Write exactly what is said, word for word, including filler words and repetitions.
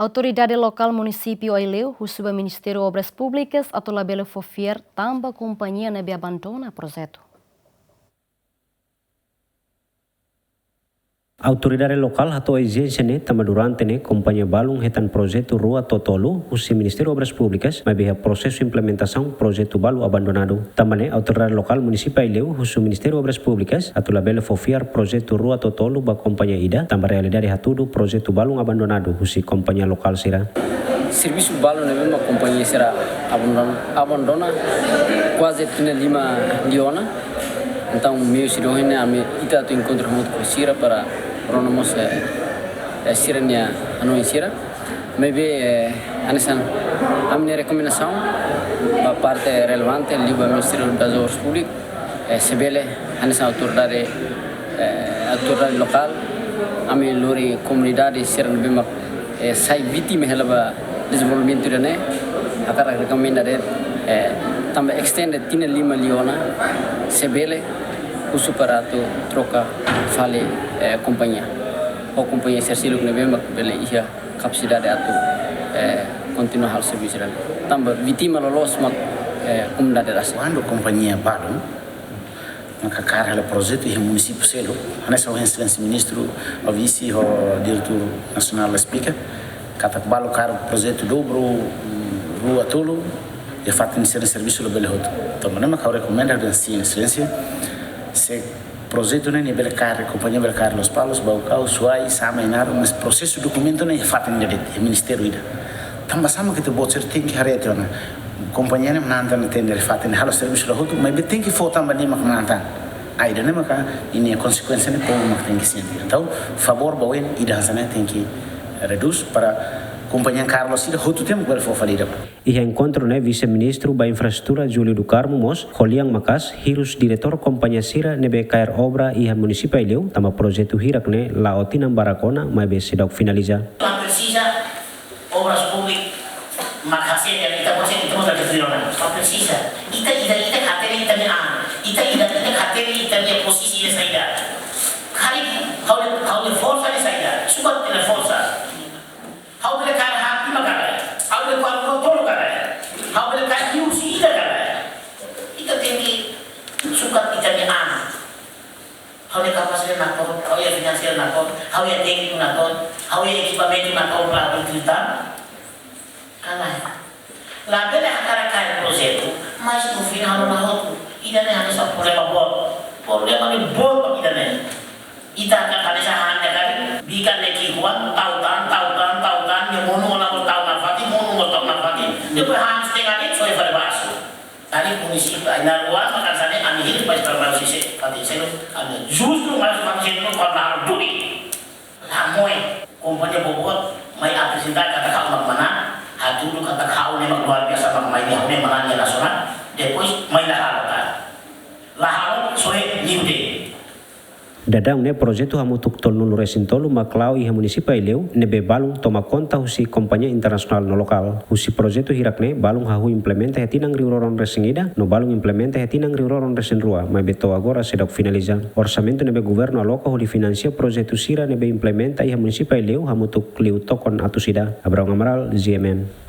Autoridade lokál munisípiu Aileu husu ba Ministériu Obras Públikas atu labele fó fiar tanba kompañia ne'ebé abandona projetu. Autoridade lokál hato'o ezijénsia ne'e tanba durante ne'e kompañia balun hetan projetu rua to'o tolu husi Ministériu Obras Públikas, maibé iha prosesu implementasaun projetu balu abandonadu. Tanba ne'e autoridade lokál munisípiu Aileu husu Ministériu Obras Públikas atu labele fó fiar projetu rua to'o tolu ba kompañia ida, tanba realidade hatudu projetu balun abandonadu husi kompañia lokál sira. Servisu balu ne'ebé mak kompañia sira abandona, abandona kuaze tinan lima tiha ona. Entaun, meiu sira ohin ne'e ami ita atu enkontru hamutuk ho sira para rona mós, eh, eh, sira-nia hanoin sira. Maibé, eh, hanesan ami-nia rekomendasaun ba parte relevante, liu ba Ministériu das Obras Públikas, eh, se bele, hanesan autoridade, eh, autoridade lokál, ami lori komunidade sira ne'ebé mak, eh, sai vítima hela ba dezenvolvimentu ida-ne'e, hakarak rekomenda de'it, eh, tanba estende tinan lima tiha ona, se bele, husu para atu troka fali, eh, kompañia. Ho kompañia sira seluk ne'ebé mak bele iha kapasidade atu, eh, kontinua halo servisu ida-ne'e. Tanba vítima loloos mak, eh, komunidade rasik. Kuandu kompañia balun maka kaer hela projetu iha munisípiu seluk, hanesan ohin Exelénsia Ministru, Vise ho Diretór Nasionál esplika, katak balu kaer projetu dobru, mm, rua tolu, iha fatin sira-nia servisu labele hotu. Entaun, ne'e mak ha'u rekomenda dehan sin, Exelénsia, se projetu ne'e nia bele kaer, kompañia bele kaer Lospalos, Baucau, Suai, Same, Ainaro, mas prosesu dokumentu ne'e iha fatin ida de'it, iha ministériu ida. Tanba sá mak ita-boot sira tenke haree tiha ona. Kompañia ne'e manán tan tender iha fatin ne'e halo servisu la hotu, maibé tenke fó tanba nia mak manán tan. Ah, ida-ne'e maka ninia konsekuénsia ne'e povu mak tenke sente. Entaun, favór ba oin ida hanesan ne'e tenke redús para kompañia kaer loos ida hotu tiha mak bele fó fali ida. Iha enkontru ne'e Vise-Ministru ba Infraestrutura Júlio do Carmo mós ko'alia maka'as hirus diretór kompañia sira ne'ebé kaer obra iha munisípiu Aileu, tanba projetu hirak ne'e la'o tinan barak ona maibé seidauk finaliza. La presiza Obras Públikas mak hasil dari ita, proses ita mós la presiza. La presiza. Ita, ita, ita hatene ita-nia an. Ita, ita, ita hatene ita-nia pozisi iha saida. Karik ha'u-nia, ha'u-nia forsa iha saida. Sukat ita-nia forsa. Ha'u bele kaer haat lima ka lae. Ha'u bele kaer rua tolu ka lae. Ha'u bele kaer liu husi ida ka lae. Ita tenke sukat ita-nia an. Ha'u-nia kapasidade nakon, ha'u-nia finansiál nakon, ha'u-nia tékniku nakon, ha'u-nia ekipamentu nakon para ha'u tutan. Ka lae. Labele hakarak kaer projetu, mas no final la hotu. Ida-ne'e hanesan problema boot. Problema ne'e boot ba ida-ne'e. Ita hakarak hanesan han ne'e karik, bikan ne'e ki'ikoan, tau tan, tau tan, tau tan, nia monu ona mós tau nafatin, monu mós tau nafatin. Depois han setengah de'it, soe fali basu. Tadi munisípiu Ainaro mak hanesan ne'e, ami hirus país para baru sise, fatin seluk, ami justru mais fatin seluk, kuandu halo duni. La moe, kompañia boboot, mai aprezenta katak ha'u mak manán, hatudu katak ha'u ne'e mak luar biasa mak mai nia, ha'u ne'e manán iha nasionál, depois mai la halo tan. La halo, soe liu de'it. Daudaun ne'e projetu hamutuk tolunulu-resin-tolu mak la'o iha munisípiu Aileu, ne'ebé balun toma konta husi kompañia internasionál no lokál. Husi projetu hirak ne'e, balun hahú implementa iha tinan rihun rua ruanulu-resin-ida, no balun implementa iha tinan rihun rua ruanulu-resin-rua, maibé to'o agora seidauk finaliza. Orsamentu ne'ebé governu aloka hodi finansia projetu sira ne'ebé implementa iha munisípiu Aileu hamutuk liu tokon atus ida. Abraão Amaral, G M N.